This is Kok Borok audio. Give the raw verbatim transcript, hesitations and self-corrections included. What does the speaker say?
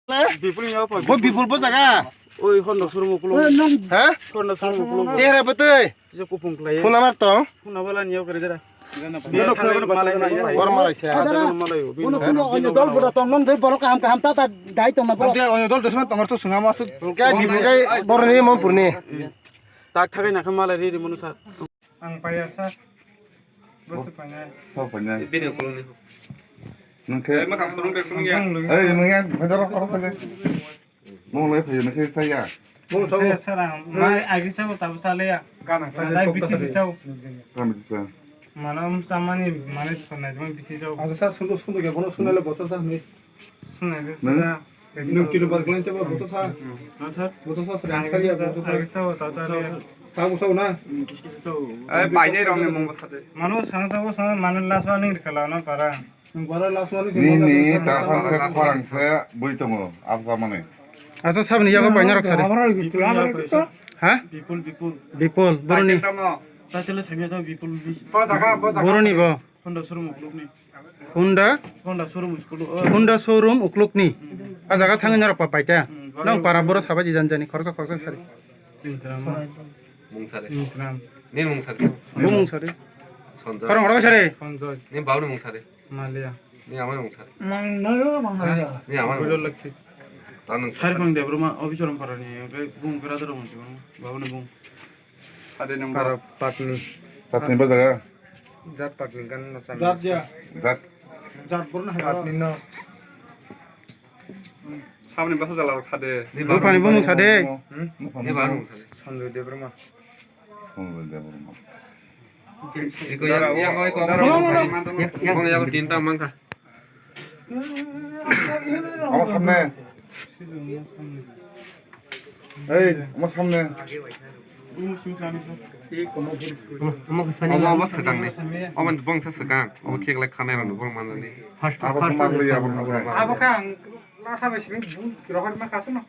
Bipul ni apa? Bo Bipul bo jaga. Oi, Honda showroom ukulo. Ha? Honda showroom ukulo. Chehra bwtwi. Kisa kupung khlai. Phone number tong? Phone number ani yau kare jara. Bor malai sa. Ada na. Malai. Bono sini onyo dol buda tong, nong jai borok kaham kaham ta ta dai tong na borok. Onyo dol desma tong to sungama suk. Hwnkhe Bipul khe boroni Monpurni. Tak thagai na khe malai ri ri munu sa. Ang paya sa. Bosu panya. Sa panya. Bini ukulungni. Nungkhe. Ei, makam kurung de kurung ya. Ang lung. Ei, nungya, bedar kok kok kok. Mung lai phayo nungkhe saya. Mung sabo. Saya sarang. Mai agi sabo tabu sale ya. Gana. Dai biti sabo. Kami bisa. Mana um samani mane sonai jong biti sabo. Asa sa sundu sundu ke bono sunai le boto sa ni. Nung? Nung kilo bar klan coba buto sa. Buto sa, friends kali ya, buto sa. Sa buto na. Ai, bai dai rong ni mung bwsate. Manu sang sa, sang manu last warning kala na para. Nung bara last warning. Ni, ni, ta phang se khorang se bui tongo, absa mane. Asa sabni yago paina rok sari. Ha? Bipul, Bipul. Bipul, boroni. Tamo. Tatele samya to Bipul bis. Boroni bo. Honda showroom uklukni. Honda? Honda showroom school, oh. Honda showroom uklukni. A jaga thangwi norok pa paita. Hmm, nong para boro sabai di janjani khoroksa khoroksa sari. Ingram. Mungsari. Ingram. Ni mungsari. Bo mungsari. Sanjay. Khorang oro sari. Sanjay. Ni bauni mungsari. Malia. Ni amai mungsari. Mang nayo mang nayo. Ni amai. Bulo lakhi. Tanung. Sari pang Debbarma, Obichara parani, bung brother mungsi bang, bauni bung. Ade nang para patni. Patni ba jaga? Jat patni gan no san. Jat ya. Jat. Jat borno hai patni no. Samni basa jala rok sade. Bupani bumung sade. Hmm? Ni ba nung sade. Sanjay Debbarma. Sanjay Debbarma. Iko yang yang oi ko. Yang yang yang tinta mangka. Omo samne. Ei, omo samne. Omo, omo swkang ni. Omo bongsa swkang. Omo khe glai khanai rok bong manani. Abo khe ma bwrwi abo nuknai. Abo khe ang latha bai simi rohor ma kasano.